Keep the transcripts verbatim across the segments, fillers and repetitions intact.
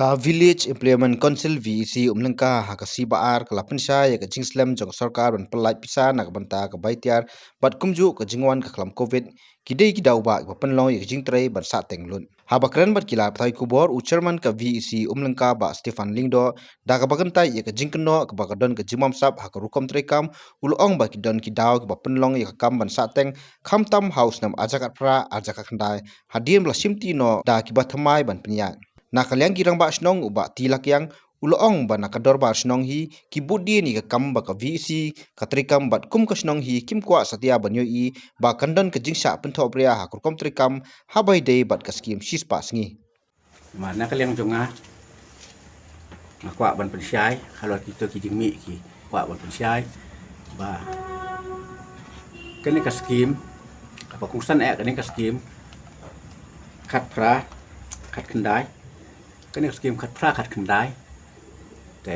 Ka Village Employment Council, V E C, Umlyngka ha ka sngi Baar ka la pynshai ïa ka jingslem jong ka sorkar ban pyllait pisa na ka bynta ka bai tiar bad kumjuh ka jingwan ka khlam covid, ki dei ki daw ba kiba pynlong ïa ka jingtrei ban sah teng lut. Haba kren bad ki lad pathai khubor, u chairman ka V E C Umlyngka, Bah Stephen Lyngdoh, da kaba kyntait ïa ka jingkynnoh kaba ka don ka jingbamsap ha ka rukom treikam, u la ong ba ki don ki daw kiba pynlong ïa ka kam ban sah teng, khamtam ha u snem ar hajar khatphra ar hajar khatkhyndai, hadien ba la shimti noh da kiba thymmai ban pynïaid. Na ka liang ki rangbah shnong, u Bah T. Lakiang, u la ong ba na ka dorbar shnong hi ki bud dien ïa ka kam ba ka V E C ka treikam bad kum ka shnong hi kim kwah satia ban ïohi ba kan don ka jingshah pynthohbria ha ka rukom treikam haba ïadei bad ka skim shispah sngi. Namar na ka liang jong nga, nga kwah ban pynshai halor kito ki jingmih ki kwah ban pynshai ba kane ka skim, kaba kongsan eh kane ka skim khatphra khatkhyndai, kane ka skim khatphra khatkhyndai, te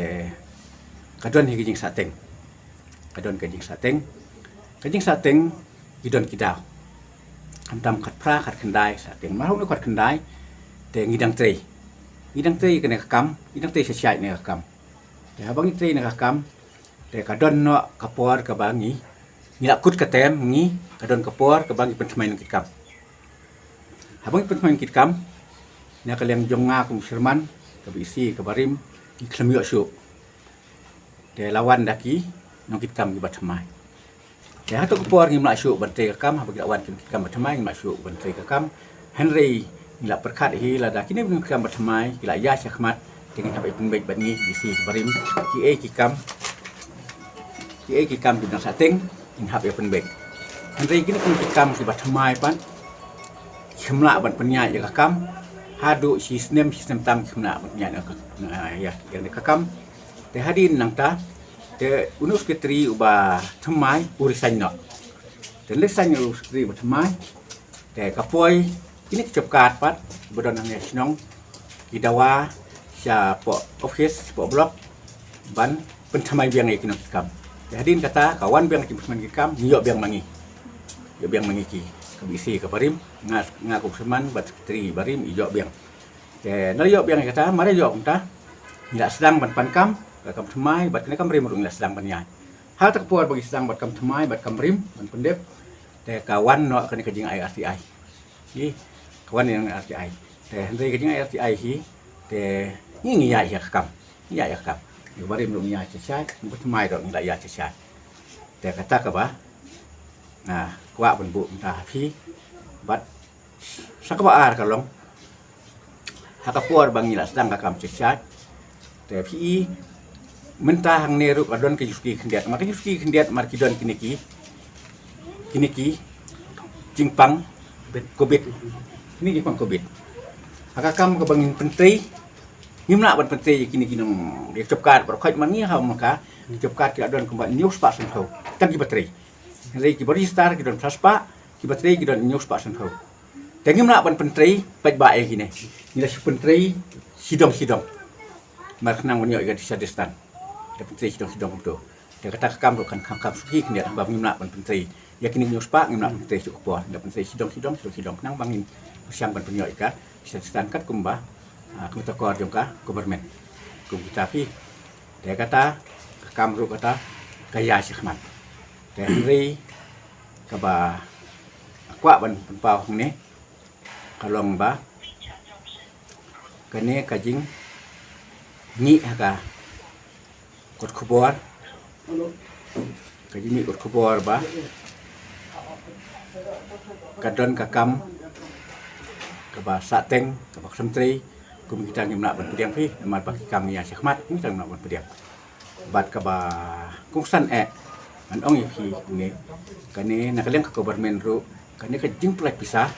ka don hi ka jingsah teng. Ka don ka jingsah teng. Ka jingsah teng ki don ki daw. Khamtam khatphra khatkhyndai sah teng. Mar hok ne khatkhyndai te ngi dang trei. Ngi dang trei kane ka kam, ngi dang trei sha shait ne ka kam. Te haba ngi trei ne ka kam, te ka don noh ka por kaba ngi, ngi la kut ka tem ngi, ka don ka por kaba ngi pynthymmai nongkitkam. Haba ngi pynthymmai nongkitkam, na ka liang jong nga kum u chairman ka V E C kaba rim, ngi khlem ïoh shuh. Te la wan da ki nongkitkam kiba thymmai. Te hato ka por ngim lah shuh ban trei ka kam, haba ki la wan ki nongkitkam ba thymmai, ngim lah shuh ban trei ka kam. Hynrei ngi la pyrkhat hi lada kine ki nongkitkam ba thymmai ki la ïa shakhmat, te ngin hap ïa pynbeit bad ngi, V E C kaba rim, kiei ki kam, kiei ki kam ki dang sah teng, ngin hap ïa pynbeit. Hynrei kine ki nongkitkam kiba thymmai pat kim lah ban pynïaid ïa ka kam, haduh shi snem shi snem tam kim lah ban pynïaid ïa ka, ïa, ïa ka kam. Te hadien nangta, te une u secretary uba thymmai u resign noh. Te resign u secretary uba thymmai, te ka poi kine ki job card pat ba don hangne shnong, ki dawa shapoh office, shapoh block, ban pynthymmai biang ïa ki nongkitkam. Te hadien kata ka wan biang ki nongkitkam, ngi ïoh biang ma ngi. Ïoh biang ma ngi ki, ka V E C kaba rim, nga, nga kum u chairman bad secretary ba rim, ïoh biang. Te nala ïoh biang ïa kata, mar ïoh kumta, ngi la sdang ban pan kam, ka kam thymmai bad kane kam rim ruh ngi la sdang ban ïaid. Ha kata ka por ba ngi sdang bad kam thymmai bad kam rim ban pyndep, te ka wan noh kane ka jingai R T I. Hi, ka wan ïa R T I. Te hynrei ka jingai R T I hi, te ngi, ngi ïaid ïa ka kam. Ngi ïaid ïa ka kam. Ngi ba rim ruh ngi ïaid sha shai, ngi ba thymmai ruh ngi la ïaid sha shai. Te kata kaba nga kwah ban buh mynta ha phi, bad sa kaba ar ka long, ha ka por ba ngi la sdang ka kam sha shai, te phi i mynta hangne ruh ka don ka jingsuki khyndiat, mar ka jingsuki khyndiat mar ki don kine ki, kine ki jingpang covid. Kine ki jingpang covid. Ha ka kam kaba ngin pyntrei, ngim lah ban pyntrei kine ki nong, ïa job card baroh khoit, mar ngi ha Umlyngka, job card ki la don kumba hynñiew spah sanphew tang kiba trei. Hynrei kiba register ki don phra spah, kiba trei ki don hynñiew spah sanphew. Te ngim lah ban pyntrei paidbah ïa kine. Ngi la shu pyntrei shidong shidong. Mar khnang ban ïoh ïa ka disha distan. Te pyntrei shidong shidong kumto. Te kata ka kam ruh kan kham, kham suki khyndiat haba ngim lah ban pyntrei. Ïa kine hynñiew spah ngim lah ban pyntrei shuh ka por. Ngi la pyntrei shidong shidong, shidong shidong khnang ba ngin pyrshang ban pynïoh ïa ka disha distan katkum ba, ah, ka mutokor jong ka government. Kum kita phi. Te kata ka kam ruh kata ka ïa shakhmat. Te hynrei kaba nga kwah ban pynpaw hangne ka long ba kane ka jingmih ha ka kot khubor, ka jingmih kot khubor ba ka don ka kam kaba sah teng, kaba khlem trei, kum kita ngim lah ban pdiang phi, namar ba ki kam ngi ïa shakhmat, kita ngim lah ban pdiang. Bad kaba kongsan eh, ngan ong ïa phi ne, kane na ka liang ka government ruh, kane ka jingpynlait pisa,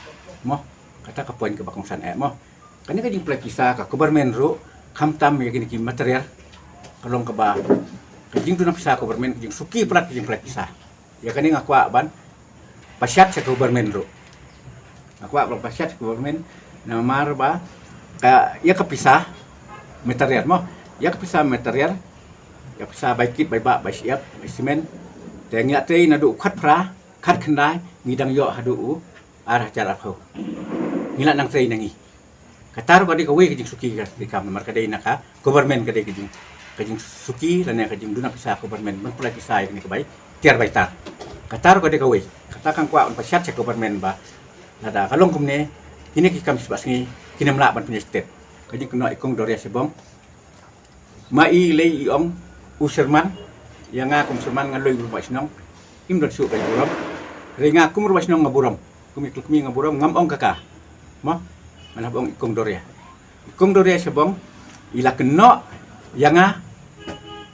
mo, kata ka point kaba kongsan eh, mo. Kane ka jingpynlait pisa ka government ruh, khamtam ïa kine ki material, ka long kaba, ka jingduna pisa government, ka jingsuki palat ka jingpynlait pisa. Ïa kane nga kwah ban pashat sha ka government ruh. Nga kwah ban pashat sha ka government namar ba ka, ïa ka pisa material mo. Ïa ka pisa material, ïa ka pisa bai kit, bai bah, bai shyiap, bai cement. Te ngi la trei naduh u khatphra khatkhyndai, ngi dang ïoh haduh u ar hajar arphew. Ngi la nang trei na ngi. Kata ruh ka dei kawei ka jingsuki ka dei kam namar ka dei na ka government ka dei ka jing, ka jingsuki lane ka jingduna pisa government ban pynlait pisa ïa kane ka bai tiar bai tar. Kata ruh ka dei kawei. Kata kan kwah ban pynshad sha government ba lada ka long kumne, kine ki kam shispah sngi kim lah ban pynïaid stet. Ka jingkynnoh i Kong Doria Shabong. Ma i lei i ong u Sherman, ïa nga kum Sherman nga lei u Bah Shnong, im don shuh ka burom. Hynrei nga kum u Bah Shnong nga burom. Kum i kmie nga burom, ngam ong kaka. Mo, ngan hap ong i Kong Doria. I Kong Doria Shabong i la kynnoh ïa nga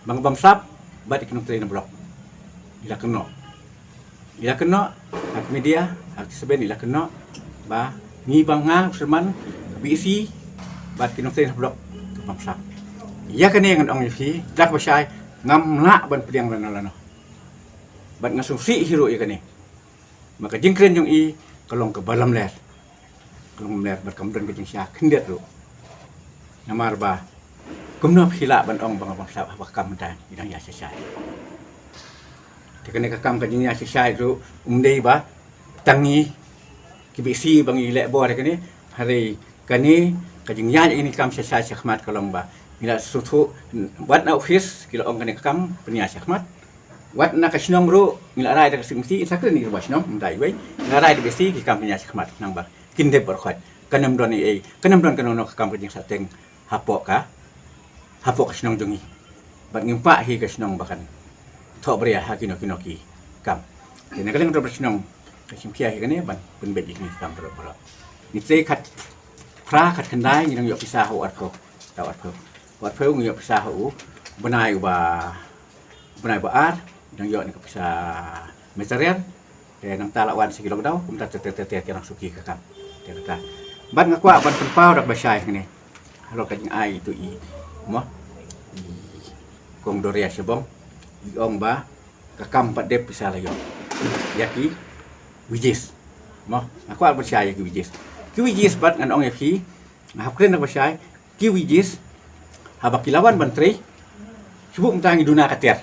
ba nga bamsap bad i ki nongtrei na block. I la kynnoh. I la kynnoh ha ka media, ha ka T seven i la kynnoh ba ngi ba nga u Sherman, ka B C bad ki nongtrei na block ka bamsap. Ïa kane ngan ong ïa phi, da kaba shai ngam lah ban pdiang lano lano. Bad nga sngewsih hi ruh ïa kane. Ma ka jingkren jong i ka long kaba lamler. Ka long lamler bad kam don ka jingshah khyndiat ruh. Namar ba kumno phi lah ban ong ba nga bamsap haba ka kam mynta i dang ïa shai shai. Te kane ka kam ka jingïa shai shai ruh um dei ba tang ngi ki B C ba ngi leh bor ïa kane, hynrei kane ka jingïa ïa kane ka kam shai shai shakhmat ka long ba ngi la sngewthuh wat na office ki la ong kane ka kam pynïa shakhmat. Wat na ka shnong ruh ngi la rai da ka sngewsih, sa kren ïa ka shnong mynta iwei, ngi la rai da ka sngewsih ki kam pynïa shakhmat nang ba kin dep bor khot. Kan ym don ei ei, kan ym don kano kano ka kam ka jingsahteng hapoh ka, hapoh ka shnong jong ngi. Bad ngim kwah hi ka shnong ba kan thoh bria ha kino kino ki kam. Te na ka liang ka shnong ka shim khia hi kane ban pynbeit ïa kine ki kam baroh baroh. Ngi trei khatphra khatkhyndai ngi dang ïoh pisa ha u arphew. Ta u arphew. U arphew ngi ïoh pisa ha u bnai uba, bnai ba ar, dang ïoh ne ka pisa material. Te nangta la wan sa ki lockdown, kumta te te te te te nang suki ka kam. Te kata. Bad nga kwah ban pynpaw da kaba shai hangne. Halor ka jingai itu i, mo, i Kong Doria Shabong, i ong ba ka kam pat dep pisa la ïoh ïa ki wages. Mo, nga kwah ban shai ïa ki wages. Ki wages bad ngan ong ïa phi, nga hap kren da kaba shai, ki wages haba ki la wan ban trei, shu buh mynta ngi duna ka tiar.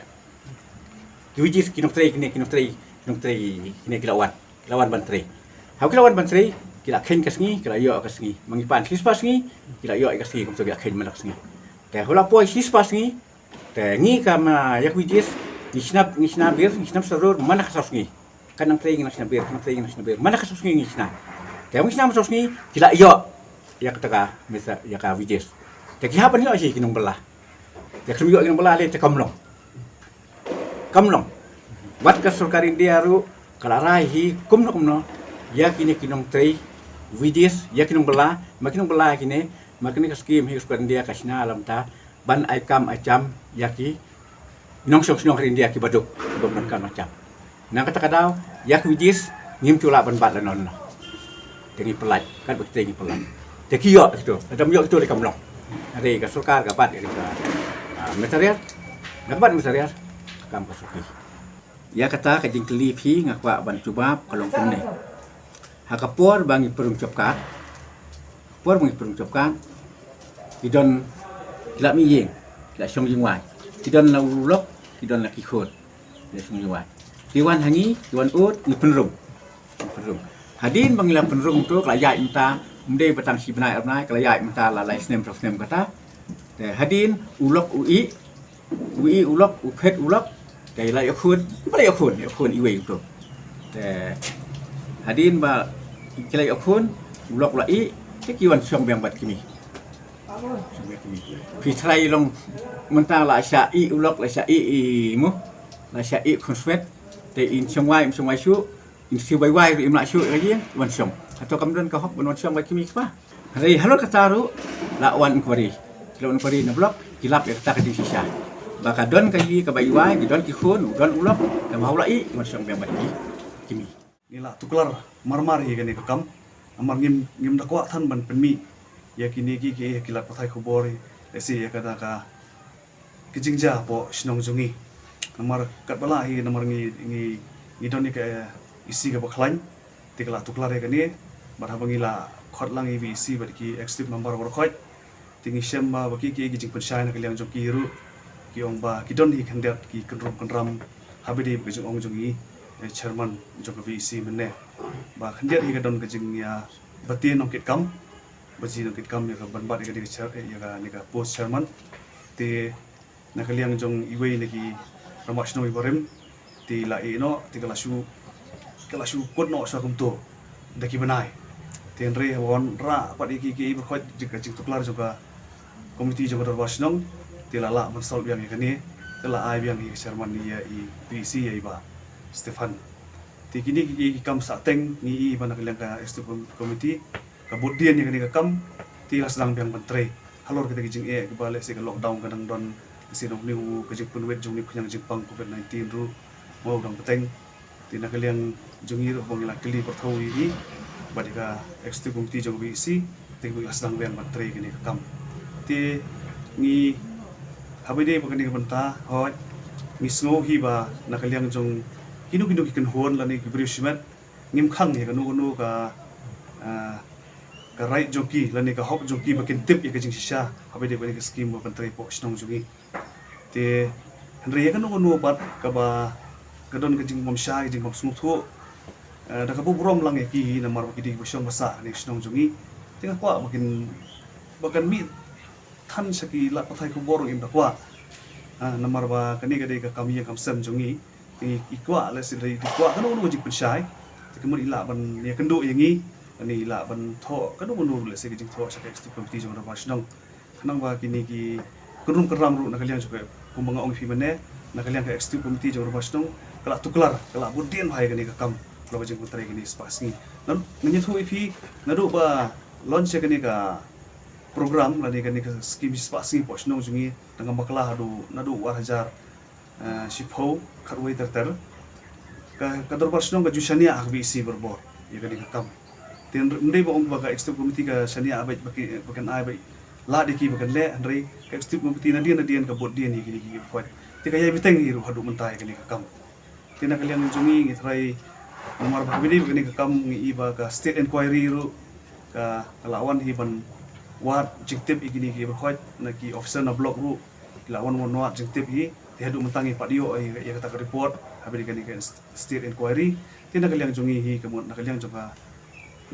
Ki wages ki nongtrei kine, ki nongtrei, ki nongtrei kine ki la wan, ki la wan ban trei. Haba ki la wan ban trei ki la kheiñ ka sngi, ki la ïoh ka sngi. Ma ngi pan shispah sngi ki la ïoh ka sngi, kumta ki la kheiñ man la ka sngi. Te haba la poi shispah sngi, te ngi ka ma ïa ki wages ngi shna, ngi shna beer, ngi shna sharur man la ka saw sngi. Kan nang trei ngi nang shna beer, kan nang trei ngi nang shna beer man la ka saw sngi ngi shna. Te ngi shna man saw sngi ki la ïoh ïa kata ka mesa, ïa ka wages. Te ki hap ban ïoh shi ki nongbylla. Te kim ïoh ki nongbylla lei te kam long, kam long. Wat ka sorkar India ruh ka la rai hi kumno kumno ïa kine ki nongtrei wages, ïa ki nongbylla, ma ki nongbylla kine, ma kine ka skim hi sorkar India ka shna lamta ban ai kam ai jam ïa ki nongshong shnong ha India kiba duk, kiba bym don kam don jam. Na kata ka daw ïa ki wages ngim ju lah ban bat lano lano. Te ngi pynlait, katba ki trei ngi pynlait. Te ki ïoh kito, lada ym ïoh kito lei kam long. Hynrei ka sorkar ka bat ïa ka, ah, material. Na ka bat material ka kam ka suki. Ïa kata ka jingkylli phi nga kwah ban jubab ka long kumne. Ha ka por ba ngi pynrung job card, por ba ngi pynrung job card, ki don, ki la mih ïing, ki la shong jingwai. Ki don la u lok, ki don la ki khun, ki la shong jingwai. Ki wan ha ngi, ki wan ud, ngi pynrung. Ngi pynrung. Hadien ba ngi la pynrung to, ka la ïaid mynta, ym dei ba tang shi bnai ar bnai, ka la ïaid mynta la lai snem saw snem kata. Te hadien u lok u ih, u ih u lok, u phet u lok, te la ïoh khun, ba la ïoh khun, ïoh khun iwei u to. Te hadien ba ki la ïoh khun, u lok la ih, te ki wan shong biang bad ki mih. Shong biang ki mih. Phi trai long mynta la shah ih u lok, la shah ih i mo, la shah ih khun swet, te in shong wai, im shong wai shuh, in siew bai wai ruh im lah shuh ïa ka ïing, wan shong. Hato kam don ka hok ban wan shong bad ki mih ki pa? Hynrei halor kata ruh la wan inquiry. Ki la wan inquiry na block, ki lap ïa kata ka jingshisha. Ba ka don ka ïing kaba iwai, ki don ki khun, u don u lok, te ma u la ih, wan shong biang bad ki, ki mih. Ngi la tuklar marmar ïa kane ka kam. Namar ngim, ngim da kwah than ban pynmih ïa kine ki, ki, ki lad pathai khubor, lehse ïa kata ka ka jingjia hapoh shnong jong ngi. Namar katba lah hi namar ngi, ngi, ngi don ïa ka E C kaba khlaiñ, te ka la tuklar ïa kane, bad haba ngi la khot lang ïa ka E C bad ki executive member baroh khoit, te ngi shem ba, ba ki, ki, ki jingpynshai na ka liang jong ki ruh, ki ong ba ki don hi khyndiat ki kynrum kynram, haba ïadei bad ka jingong jong ngi, eh, chairman jong ka V E C mynne. Ba khyndiat hi ka don ka jingïa, ba te nongkit kam, Ba ji nang kit kam ïa ka ban bat ïa ka, ïa ka, ïa ka post chairman. Te na ka liang jong iwei na ki rangbah shnong iba rim, te la ïeh noh, te ka la shu, ka la shu kut noh sha kumto da ki bnai. Te hynrei haba wanrah pat ïa ki, ki, iba khot jing ka jingtuklar jong ka komiti jong ka dorbar shnong, te la lah ban solve biang ïa kane, te la ai biang ïa ka chairman ïa i V E C ïa i Bah Stephan. Te kine ki, ki kam sah teng ngi i ba na ka liang ka executive committee ka bud dien ïa kane ka kam, te la sdang biang ban trei halor kita ki jingeh kiba lehse ka lockdown ka dang don, lehse nong ni u ka jingpynwit jong ni khñiang jingpang covid nineteen ruh ma u dang pateng. Te na ka liang jong ngi ruh ba ngi la kylli pyrthei ïa i bad ïa ka executive committee jong V E C, te ngi la sdang biang ban trei kane ka kam. Te ngi haba dei ba kane ka bynta hoi ngi sngew hi ba na ka liang jong kino kino ki kynhun lane ki briew shimet ngim khang ïa kano kano ka, ah, ka right jong ki lane ka hok jong ki ba kin tip ïa ka jingshisha haba dei ba ïa ka skim ba ban trei hapoh shnong jong ngi. Te hynrei ïa kano kano pat kaba ka don ka jingbym shai, ka jingbym sngewthuh, eh, da kaba burom lang ïa ki namar ba ki dei ba shong ba sah kane ka shnong jong ngi. Te nga kwah ba kin, ba kan mih than sha ki lad pathai khubor im da kwah. Ah, namar ba kane ka dei ka kam ïing kam sem jong ngi. Te i kwah lehse dei, i kwah kano kano ka jingpynshai. Te ka mut i lah ban ïakynduh ïa ngi, lane i lah ban thoh kano kano lehse ka jingthoh sha ka executive committee jong ka dorbar shnong. Khnang ba kine ki kynrum kynram ruh na ka liang jong ka, kumba nga ong ïa phi mynne, na ka liang ka executive committee jong ka dorbar shnong ka la tuklar, ka la bud dien bha ïa kane ka kam, kaba jingpyntrei kine spah sngi. Nga ïathuh ïa phi, naduh ba launch ïa kane ka program lane kane ka skim spah sngi hapoh shnong jong ngi, dang ka bakla haduh naduh ar hajar, eh, shiphew khatwei ter ter. Ka, ka dorbar shnong ka ju shaniah ha ka V E C barabor ïa kane ka kam. Te ym dei ba ong ba ka executive committee ka shaniah beit ba ki, ba kan ai beit lad ïa ki ba kan leh, hynrei ka executive committee nadien nadien ka bud dien ïa kine ki, ki khot. Te ka ïai bteng hi ruh haduh mynta ïa kane ka kam. Te na ka liang jong ngi ngi tharai namar ba haba dei ba kane ka kam ngi i ba ka state inquiry ruh ka, ka la wan hi ban wad jingtip ïa kine ki ba khot, na ki officer na block ruh ki la wan wan wad jingtip hi. Te haduh mynta ngi pat ïoh ïa, ïa kata ka report haba dei kane ka state inquiry. Te na ka liang jong ngi hi ka mut na ka liang jong ka,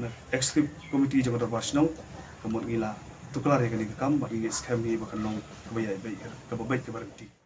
na executive committee jong ka dorbar shnong ka mut ngi la tuklar ïa kane ka kam bad ngi ngeit skhem hi ba kan long kaba ïai beit, kaba beit kaba ryntih.